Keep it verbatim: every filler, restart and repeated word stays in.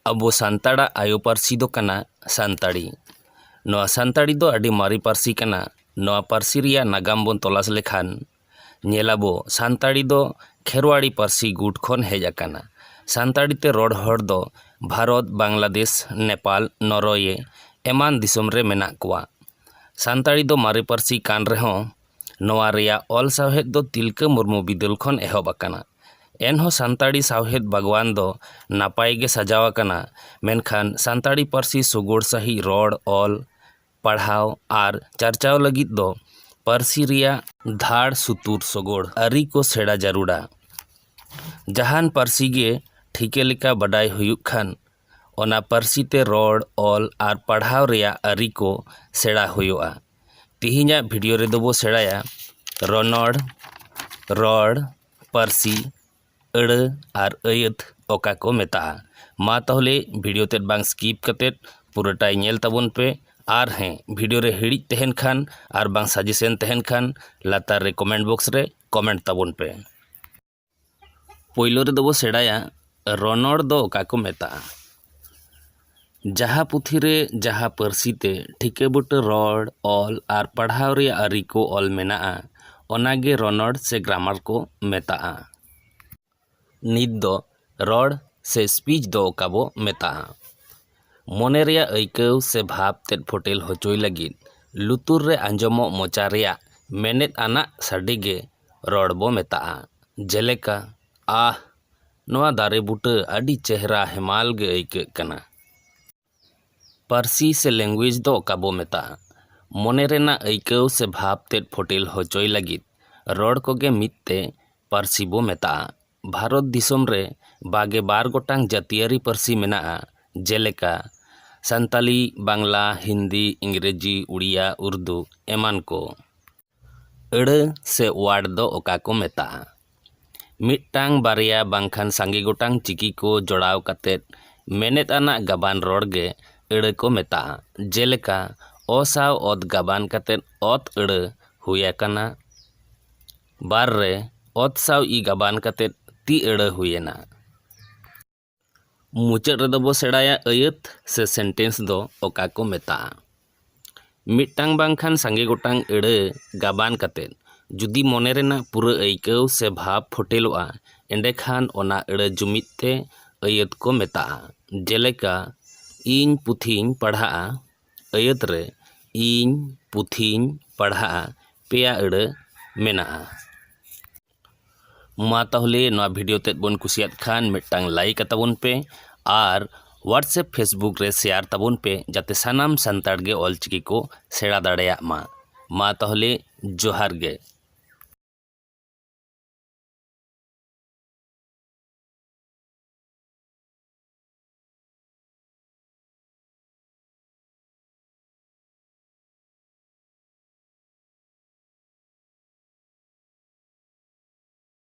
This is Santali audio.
ᱟᱵᱚ ᱥᱟᱱᱛᱟᱲᱟᱜ ᱟᱭᱳ ᱯᱟᱹᱨᱥᱤ ᱫᱚ ᱠᱟᱱᱟ ᱥᱟᱱᱛᱟᱲᱤ᱾ ᱱᱚᱣᱟ ᱥᱟᱱᱛᱟᱲᱤ ᱫᱚ ᱟᱹᱰᱤ ᱢᱟᱨᱮ ᱯᱟᱹᱨᱥᱤ ᱠᱟᱱᱟ᱾ ᱱᱚᱣᱟ ᱯᱟᱹᱨᱥᱤ ᱨᱮᱭᱟᱜ ᱱᱟᱜᱟᱢ ᱵᱚᱱ ᱛᱚᱞᱟᱥ ᱞᱮᱠᱷᱟᱱ, ᱧᱮᱞᱟᱵᱚ, ᱥᱟᱱᱛᱟᱲᱤ ᱫᱚ ᱠᱷᱮᱨᱣᱟᱲᱤ ᱯᱟᱹᱨᱥᱤ ᱜᱩᱴ ᱠᱷᱚᱱ ᱦᱮᱡ ᱟᱠᱟᱱᱟ᱾ ᱥᱟᱱᱛᱟᱲᱤ ᱛᱮ ᱨᱚᱲ ᱦᱚᱲ ᱫᱚ ᱵᱷᱟᱨᱚᱛ, ᱵᱟᱝᱞᱟᱫᱮᱥ, ᱱᱮᱯᱟᱞ, ᱱᱚᱨᱳᱭᱮ ᱮᱢᱟᱱ ᱫᱤᱥᱚᱢ ᱨᱮ ᱢᱮᱱᱟᱜ ᱠᱚᱣᱟ᱾ ᱥᱟᱱᱛᱟᱲᱤ ᱫᱚ ᱢᱟᱨᱮ ᱯᱟᱹᱨᱥᱤ ᱠᱟᱱ ᱨᱮᱦᱚᱸ, ᱱᱚᱣᱟ ᱨᱮᱭᱟᱜ ᱚᱞ ᱥᱟᱶᱦᱮᱫ ᱫᱚ ᱛᱤᱞᱠᱟᱹ ᱢᱩᱨᱢᱩ ᱵᱤᱫᱟᱹᱞ ᱠᱷᱚᱱ ᱮᱦᱚᱵ ᱟᱠᱟᱱᱟ᱾ ᱮᱱᱦᱚᱸ ᱥᱟᱱᱛᱟᱲᱤ ᱥᱟᱶᱦᱮᱫ ᱵᱟᱜᱽᱣᱟᱱ ᱫᱚ ᱱᱟᱯᱟᱭ ᱜᱮ ᱥᱟᱡᱟᱣ ᱟᱠᱟᱱᱟ, ᱢᱮᱱᱠᱷᱟᱱ ᱥᱟᱱᱛᱟᱲᱤ ᱯᱟᱹᱨᱥᱤ ᱥᱩᱜᱩᱲ ᱥᱟᱺᱦᱤᱡ ᱨᱚᱲ, ᱚᱞ, ᱯᱟᱲᱦᱟᱣ ᱟᱨ ᱪᱟᱨᱪᱟᱣ ᱞᱟᱹᱜᱤᱫ ᱫᱚ ᱯᱟᱹᱨᱥᱤ ᱨᱮᱭᱟᱜ ᱫᱷᱟᱲ ᱥᱩᱛᱩᱨ ᱥᱚᱜᱚᱲ ᱟᱹᱨᱤ ᱠᱚ ᱥᱮᱬᱟ ᱡᱟᱹᱨᱩᱲᱟ᱾ ᱡᱟᱦᱟᱱ ᱯᱟᱹᱨᱥᱤ ᱜᱮ ᱴᱷᱤᱠᱟᱹ ᱞᱮᱠᱟ ᱵᱟᱰᱟᱭ ᱦᱩᱭᱩᱜ ᱠᱷᱟᱱ, ᱚᱱᱟ ᱯᱟᱹᱨᱥᱤ ᱛᱮ ᱨᱚᱲ, ᱚᱞ ᱟᱨ ᱯᱟᱲᱦᱟᱣ ᱨᱮᱭᱟᱜ ᱟᱹᱨᱤ ᱠᱚ ᱥᱮᱬᱟ ᱦᱩᱭᱩᱜᱼᱟ᱾ ᱛᱮᱦᱮᱧᱟᱜ ᱵᱷᱤᱰᱤᱭᱳ ᱨᱮᱫᱚ ᱵᱚ ᱥᱮᱬᱟᱭᱟ ᱨᱚᱱᱚᱲ, ᱨᱚᱲ, ᱯᱟᱹᱨᱥᱤ, ᱟᱹᱲᱟᱹ ᱟᱨ ᱟᱹᱭᱟᱹᱛ ᱚᱠᱟ ᱠᱚ ᱢᱮᱛᱟᱜᱼᱟ᱾ ᱢᱟ ᱛᱟᱦᱚᱞᱮ ᱵᱷᱤᱰᱤᱭᱳ ᱛᱮᱫ ᱵᱟᱝ ᱥᱠᱤᱯ ᱠᱟᱛᱮᱫ ᱯᱩᱨᱟᱹᱴᱟᱭ ᱧᱮᱞ ᱛᱟᱵᱚᱱ ᱯᱮ᱾ ᱟᱨ ᱦᱮᱸ, ᱵᱷᱤᱰᱤᱭᱳ ᱨᱮ ᱦᱤᱲᱤᱡ ᱛᱟᱦᱮᱱ ᱠᱷᱟᱱ ᱟᱨ ᱵᱟᱝ ᱥᱟᱡᱮᱥᱚᱱ ᱛᱟᱦᱮᱱ ᱠᱷᱟᱱ ᱞᱟᱛᱟᱨ ᱨᱮ ᱠᱚᱢᱮᱱᱴ ᱵᱚᱠᱥ ᱨᱮ ᱠᱚᱢᱮᱱᱴ ᱛᱟᱵᱚᱱ ᱯᱮ᱾ ᱯᱳᱭᱞᱳ ᱨᱮᱫᱚ ᱵᱚ ᱥᱮᱬᱟᱭᱟ ᱨᱚᱱᱚᱲ ᱫᱚ ᱚᱠᱟ ᱠᱚ ᱢᱮᱛᱟᱜᱼᱟ᱾ ᱡᱟᱦᱟᱸ ᱯᱩᱛᱷᱤ ᱨᱮ ᱡᱟᱦᱟᱸ ᱯᱟᱹᱨᱥᱤ ᱛᱮ ᱴᱷᱤᱠᱟᱹ ᱵᱩᱴᱟᱹ ᱨᱚᱲ, ᱚᱞ ᱟᱨ ᱯᱟᱲᱦᱟᱣ ᱨᱮᱭᱟᱜ ᱟᱹᱨᱤ ᱠᱚ ᱚᱞ ᱢᱮᱱᱟᱜᱼᱟ, ᱚᱱᱟ ᱜᱮ ᱨᱚᱱᱚᱲ ᱥᱮ ᱜᱨᱟᱢᱟᱨ ᱠᱚ ᱢᱮᱛᱟᱜᱼᱟ᱾ ᱱᱤᱛ ᱫᱚ ᱨᱚᱲ ᱥᱮ ᱥᱯᱤᱪ ᱫᱚ ᱚᱠᱟ ᱵᱚ ᱢᱮᱛᱟᱜᱼᱟ? ᱢᱚᱱᱮ ᱨᱮᱭᱟᱜ ᱟᱹᱭᱠᱟᱹᱣ ᱥᱮ ᱵᱷᱟᱵᱽ ᱛᱮᱫ ᱯᱷᱚᱴᱮᱞ ᱦᱚᱪᱚᱭ ᱞᱟᱹᱜᱤᱫ ᱞᱩᱛᱩᱨ ᱨᱮ ᱟᱸᱡᱚᱢᱚᱜ ᱢᱚᱪᱟ ᱨᱮᱭᱟᱜ ᱢᱮᱱᱮᱫ ᱟᱱᱟᱜ ᱥᱟᱰᱮ ᱜᱮ ᱨᱚᱲ ᱵᱚ ᱢᱮᱛᱟᱜᱼᱟ᱾ ᱡᱮᱞᱮᱠᱟ, "ᱟᱦ, ᱱᱚᱣᱟ ᱫᱟᱨᱮ ᱵᱩᱴᱟᱹ ᱟᱹᱰᱤ ᱪᱮᱦᱨᱟ ᱦᱮᱢᱟᱞ ᱜᱮ ᱟᱹᱭᱠᱟᱹᱜ ᱠᱟᱱᱟ᱾" ᱯᱟᱹᱨᱥᱤ ᱥᱮ ᱞᱮᱝᱜᱩᱭᱮᱡᱽ ᱫᱚ ᱚᱠᱟ ᱵᱚ ᱢᱮᱛᱟᱜᱼᱟ? ᱢᱚᱱᱮ ᱨᱮᱱᱟᱜ ᱟᱹᱭᱠᱟᱹᱣ ᱥᱮ ᱵᱷᱟᱵᱽ ᱛᱮᱫ ᱯᱷᱚᱴᱮᱞ ᱦᱚᱪᱚᱭ ᱞᱟᱹᱜᱤᱫ ᱨᱚᱲ ᱠᱚᱜᱮ ᱢᱤᱫ ᱛᱮ ᱯᱟᱹᱨᱥᱤ ᱵᱚ ᱢᱮᱛᱟᱜᱼᱟ᱾ ᱵᱷᱟᱨᱚᱛ ᱫᱤᱥᱚᱢ ᱨᱮ ᱵᱟᱜᱮ ᱵᱟᱨ ᱜᱚᱴᱟᱝ ᱡᱟᱹᱛᱤᱭᱟᱹᱨᱤ ᱯᱟᱹᱨᱥᱤ ᱢᱮᱱᱟᱜᱼᱟ, ᱡᱮᱞᱮᱠᱟ ᱥᱟᱱᱛᱟᱞᱤ, ᱵᱟᱝᱞᱟ, ᱦᱤᱱᱫᱤ, ᱤᱝᱨᱮᱡᱤ, ᱩᱲᱤᱭᱟ, ᱩᱨᱫᱩ ᱮᱢᱟᱱ ᱠᱚ᱾ ᱟᱹᱲᱟᱹ ᱥᱮ ᱣᱟᱨᱰ ᱫᱚ ᱚᱠᱟ ᱠᱚ ᱢᱮᱛᱟᱜᱼᱟ? ᱢᱤᱫᱴᱟᱝ, ᱵᱟᱨᱭᱟ ᱵᱟᱝᱠᱷᱟᱱ ᱥᱟᱸᱜᱮ ᱜᱚᱴᱟᱝ ᱪᱤᱠᱤ ᱠᱚ ᱡᱚᱲᱟᱣ ᱠᱟᱛᱮᱫ ᱢᱮᱱᱮᱫ ᱟᱱᱟᱜ ᱜᱟᱵᱟᱱ ᱨᱚᱲ ᱜᱮ ᱟᱹᱲᱟᱹ ᱠᱚ ᱢᱮᱛᱟᱜᱼᱟ᱾ ᱡᱮᱞᱮᱠᱟ, ᱚ ᱥᱟᱶ ᱚᱛ ᱜᱟᱵᱟᱱ ᱠᱟᱛᱮᱫ ᱚᱛ ᱟᱹᱲᱟᱹ ᱦᱩᱭ ᱟᱠᱟᱱᱟ᱾ ᱵᱟᱨ ᱨᱮ ᱚᱛ ᱥᱟᱶ ᱤ ᱜᱟᱵᱟᱱ ᱠᱟᱛᱮᱫ ᱛᱤ ᱟᱹᱲᱟᱹ ᱦᱩᱭᱮᱱᱟ᱾ ᱢᱩᱪᱟᱹᱫ ᱨᱮᱫᱚ ᱵᱚ ᱥᱮᱬᱟᱭᱟ ᱟᱹᱭᱟᱹᱛ ᱥᱮ ᱥᱮᱱᱴᱮᱱᱥ ᱫᱚ ᱚᱠᱟ ᱠᱚ ᱢᱮᱛᱟᱜᱼᱟ᱾ ᱢᱤᱫᱴᱟᱝ ᱵᱟᱝᱠᱷᱟᱱ ᱥᱟᱸᱜᱮ ᱜᱚᱴᱟᱝ ᱟᱹᱲᱟᱹ ᱜᱟᱵᱟᱱ ᱠᱟᱛᱮᱫ ᱡᱩᱫᱤ ᱢᱚᱱᱮ ᱨᱮᱱᱟᱜ ᱯᱩᱨᱟᱹ ᱟᱹᱭᱠᱟᱹᱣ ᱥᱮ ᱵᱷᱟᱵᱽ ᱯᱷᱚᱴᱮᱞᱚᱜᱼᱟ, ᱮᱸᱰᱮᱠᱷᱟᱱ ᱚᱱᱟ ᱟᱹᱲᱟᱹ ᱡᱩᱢᱤᱫ ᱛᱮ ᱟᱹᱭᱟᱹᱛ ᱠᱚ ᱢᱮᱛᱟᱜᱼᱟ᱾ ᱡᱮᱞᱮᱠᱟ, ᱤᱧ ᱯᱩᱛᱷᱤᱧ ᱯᱟᱲᱦᱟᱜᱼᱟ᱾ ᱟᱹᱭᱟᱹᱛ ᱨᱮ ᱤᱧ ᱯᱩᱛᱷᱤᱧ ᱯᱟᱲᱦᱟᱜᱼᱟ ᱯᱮᱭᱟ ᱟᱹᱲᱟᱹ ᱢᱮᱱᱟᱜᱼᱟ᱾ ᱢᱟ ᱛᱟᱦᱚᱞᱮ ᱱᱚᱣᱟ ᱵᱷᱤᱰᱤᱭᱳ ᱛᱮᱫ ᱵᱚᱱ ᱠᱩᱥᱤᱭᱟᱫ ᱠᱷᱟᱱ ᱢᱤᱫᱴᱟᱝ ᱞᱟᱭᱤᱠ ᱟᱛᱟᱵᱚᱱ ᱯᱮ ᱟᱨ WhatsApp, Facebook ᱨᱮ ᱥᱮᱭᱟᱨ ᱛᱟᱵᱚᱱ ᱯᱮ, ᱡᱟᱛᱮ ᱥᱟᱱᱟᱢ ᱥᱟᱱᱛᱟᱲ ᱜᱮ ᱚᱞᱪᱤᱠᱤ ᱠᱚ ᱥᱮᱬᱟ ᱫᱟᱲᱮᱭᱟᱜ ᱢᱟ᱾ ᱢᱟ ᱛᱟᱦᱚᱞᱮ ᱡᱚᱦᱟᱨ ᱜᱮ᱾